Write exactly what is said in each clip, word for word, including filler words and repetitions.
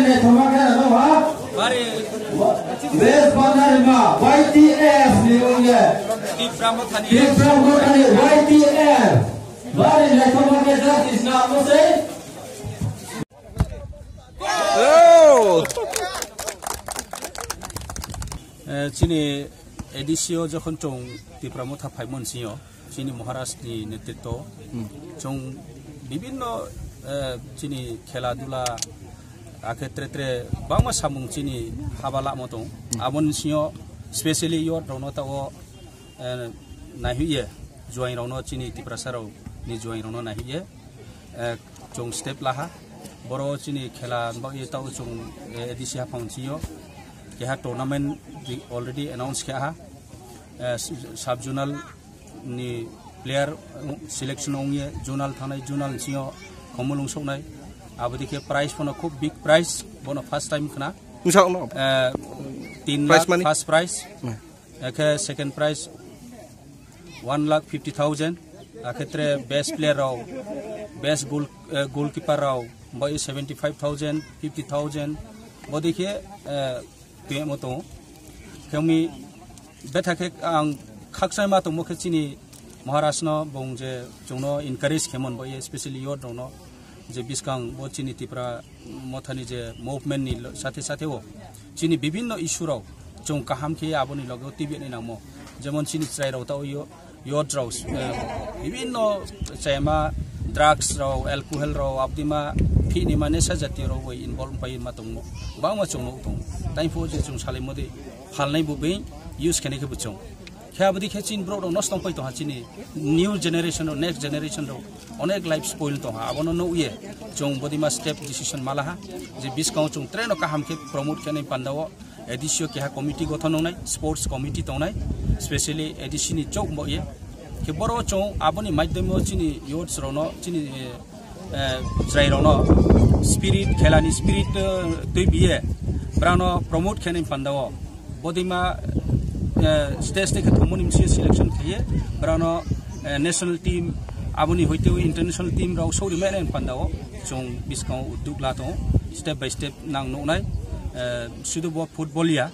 Naithoma khe ano ha? Bari. West Bandarima, Y T F ni wngya. Tipra Mothani. Tipra Mothani, Y T F. Bari naithoma khe justice na mo sei. Oh! Eh, chini A D C o jokhon chwng Tipra Motha phaimon sio, chini Maharaj ni netritwo, hmm, chwng bibinno, eh, chini khela dula, akhe tre tre bangma samung chini haba lamo tong. Hmm. Aboni sio specially youth rokno ta o, eh, naihuye, juaing rokno chini Tiprasa rok ni juaing rokno naihuye. Eh, chwng step laha. Boro chini khela bagwi tao chwng, eh, A D C haphang sio. Keha tournament di already announce khe aha. Eh, s-, sub zonal ni player selection ongye zonal thanai, zonal sio khomolung soknai. Abodi khe prize phano khub big prize, bono first time khna. Wngsa no? Eh, tin lakh prize money? First prize. Hmm. Akhe second prize one lakh fifty thousand, akhetre best player rok, best goal, eh, goalkeeper rok, bai seventy five thousand, fifty thousand, bodikhe, eh, temo tongo. Khe wngmi betha khe ang khakchangma tongmo khe chini Maharaj no, bong je chwngno encourage khemon bai, especially youth rokno, je bwskang bo chini Tipra Mothani je movement ni lo-, sathe sathe o chini bibinno issue rok chwng kaham khe aboni loge o tibini nangmo, jemon chini chwrai rok ta o yo-, youth rok, eh, bibinno chayama drugs rok, alcohol rok, abdima phini ma nesa jatiyo rok bai involve pai ma tongmo, bangma chwng nuk tongo. Taipho je chwng salai modi phalnai bo being use khenai khe bo chwng. Khe abodi khe chini borok rok nosto wngpai tongha, chini new generation rok, next generation rok onek life spoil tongha. Abono nukye chwng bodima step decision malaha je bwskango chwng traino kaham khe promote khenai pandao A D C o keha committee gothon wngnai, sports committee tongnai, specially A D C ni chok boye. Khe boro chwng aboni maidhyamo chini youths rokno, chini, eh, eh, chwrai rokno spirit, khelani spirit, eh, twi biye brano promote khenai pandao. Bodima, eh, state state khe thumoni misi selection khaiye, brano, eh, national team, aboni hoite international team rok sori mene pandao. Chwng bwskango udduk la tongo, step by step nang nuknai, eh, sudu bo football ya,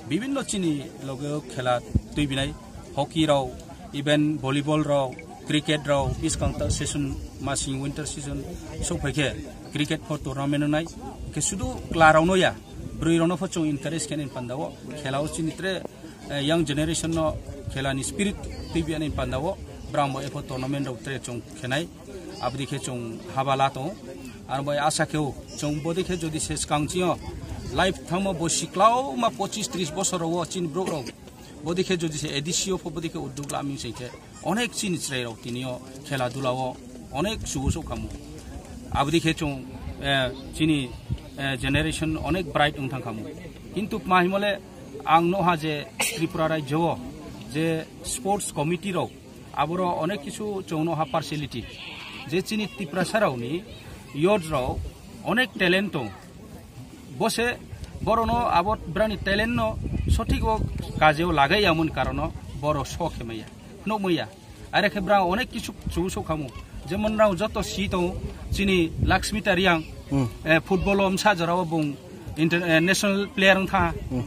bibinno chini loge khela twi binai, hockey rok, even volleyball rok, cricket rok, bwskang ta season, masing winter season sok phai khe cricket pho tournament wngnai, khe sudu kla rokno ya, bwrwi rokno pho chwng encourage khe nini pandao, khela o chini tre, eh, young generation no khela ni spirit twi biya ni pandao, brang bo epho tournament rok tre chwng khenai, abdi khe chwng haba la tongo. Ar bai asa khe o chwng bodi khe jodi se skang chio life thangma bo siklao ma pochis tris bosor o chini borok rok bodi khe jodi se A D C o pho bodi khe udduk laming se khe onek chini chwrai rok tini o khela dula o onek sugo sok khamu. Abdi khe chwng, eh, chini, eh, generation onek bright wng thang khamu. Kintu ma himole ang noha je Tripura rajyo o je sports committee rok aboro onek kisu chwng noha partiality je chini Tiprasa rok ni youth rok onek talent tong. Bose borono abo brani talent no sothik o kaje o lagai yamon karono boro so khemaya, nukmaya. Are khe bra onek kisu chwng sok khamu. Jemon rao joto si tongo, chini Laxmi Tariang, hmm, eh, football o msa jora o bung inter-, eh, national player wng tha. Hmm.